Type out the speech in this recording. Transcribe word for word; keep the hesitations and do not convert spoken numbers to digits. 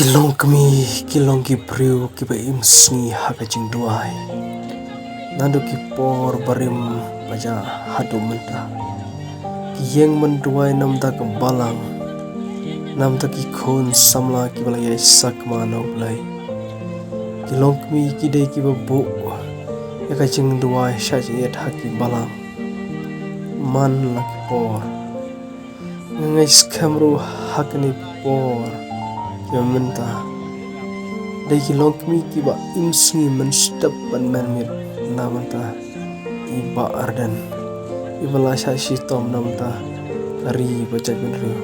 Ki longkmie ki long ki briew kiba im sngi ha ka jingduwai. Naduh ki por barim ba jia haduh mynta, ki ïeng ban duwai na bynta ka balang, na bynta ki khun samla kiba la ïaid sakma na U Blei. Ki longkmie ki dei kiba buh ïa ka jingduwai sha jingit ha ki balang man la ki por. Nga ngeit skhem ruh ha kine ki por kiba mynta, dei ki longkmie kiba im sngi mynstep ban mynmiet na bynta i Bah Ardent, iba la shah shitom na bynta ka ri bad jaitbynriew.